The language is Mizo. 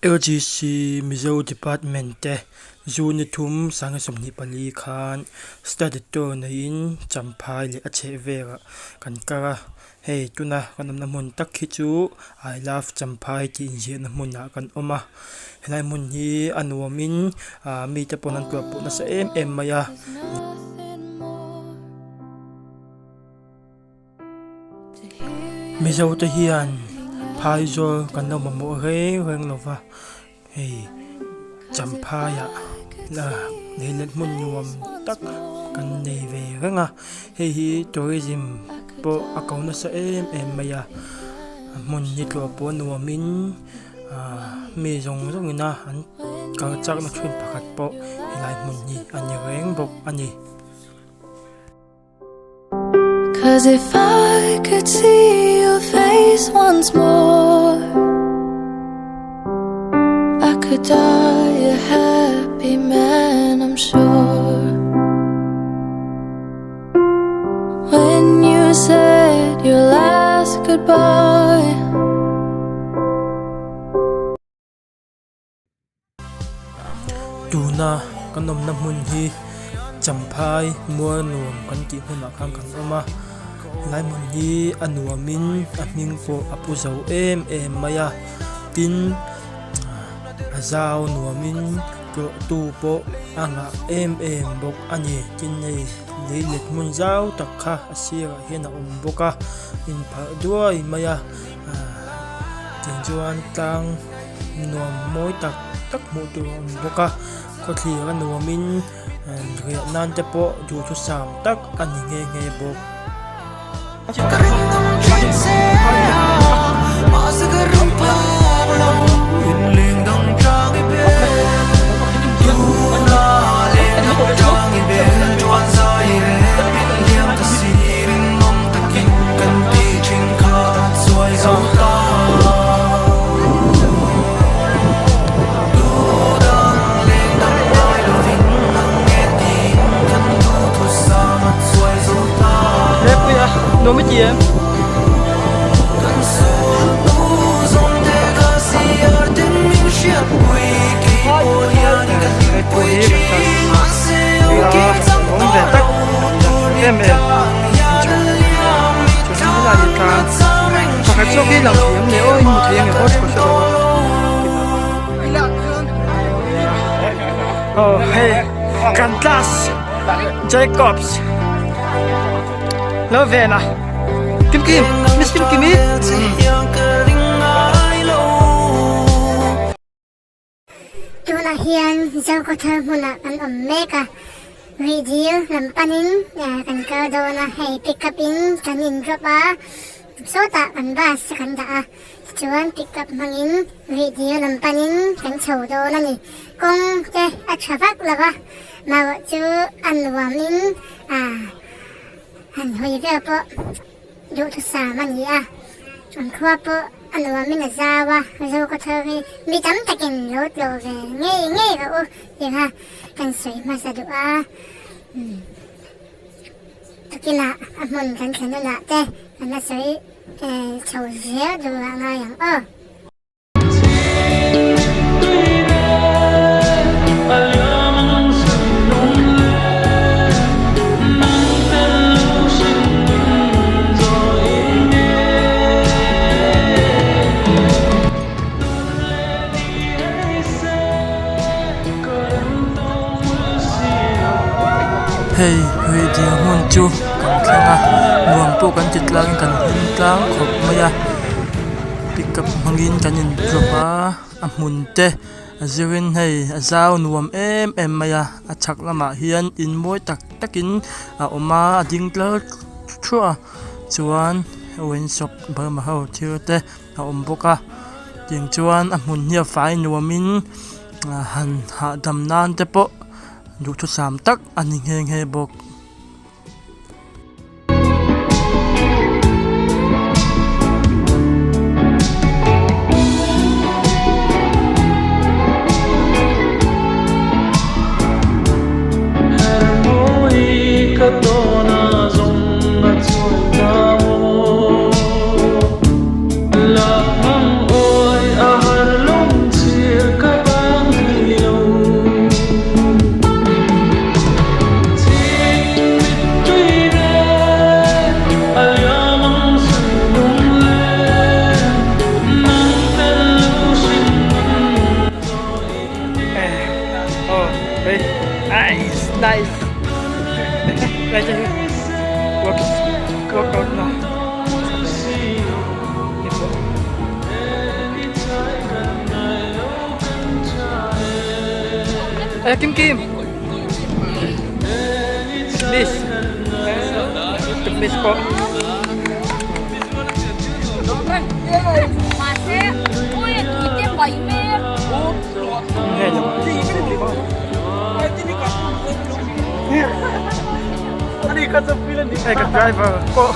LGC Mizo Department te zu ni thum sanga 24 khan study tour neiin Champhai leh a chheh velah kan kal a hei tuna kan awmna hmun tak hi chu I love Champhai tih inziahna hmunah kan awm a helai hmun hi a nuamin ah mite pawn an tlawh pawh nasa em em mai a. Mizo te hian phaizawl kan lo mamawh reng reng lo va hei champhai ah leilet hmun nuam tak kan nei ve reng a hei hi tourism pawh a ko nasa em em mai a a hmun hi tlawh pawh a nuam in ahh mi zawng zawng in a an kal chak na thin pakhat pawh helai hmun hi a ni reng bawk a ni. Cause if I could see your face once more I could die a happy man, I'm sure When you said your last goodbye Tuna kan awmna hmun hi Champhai mual nuam kan tih hmunah khan kan awm a helai hmun hi a nuamin a hming pawh a pu zo em em mai a tin a zau nuamin tlawh tu pawh a ngah em em bawk a ni tin hei leilet hmun zau tak kha a sirah hian a awm bawk a inphalh duai mai a tiang chuan tlang. Nuam mawi tak tak hmuh tur a awm bawk a khawthlir a nuamin riah nan te pawh duhthusam tak a ni nghe nghe bawk. Pakhat zawk hi lang thiam leh aw in hmu thei ang em aw ka hre lo a aw hei kan class Jacobs lo ven a Kim Kim Miss Kim Kimi. Tunah hian Zokhawthar hmunah kan awm mek a, Rihdil lam panin kan kal dawn a, hei pick up in kan in drop a, sawtah kan bus kan dah a, tichuan pick up hmangin Rihdil lam panin kan chho dawn a ni. Kawng te a tha vak lo va, marawh chu a nuamin han hawi vel pawh. Duhthusam a ni a, an khua pawh a nuamin a zau a, Zokhawthar hi mi tam takin lo tlawh ve ngei ngei rawh u tih kha kan sawi hmasa duh a, tukinah a hmun kan thlen hunah te kan la sawi chho zel duh a ngai ang aw. Hei rihdial hmun chu kan thleng a nuam pawh kan ti tlangin kan hlim tlang khawp mai a. Pickup hmangin kan in drop a a hmun te a zirin hei a zau nuam em em mai a a chhak lamah hian in mawi tak takin a awm a a ding tlar thuah a chuan wine shop burma ho thil te a awm bawk a tiang chuan a hmun hi a fai nuamin han hahdam nan te pawh duhthusam tak a ni nghe nghe bawk. Nice nice Hei te hi work workout na ni pawh. Kim Kim Miss Miss pawh. Hei kan driver pawh.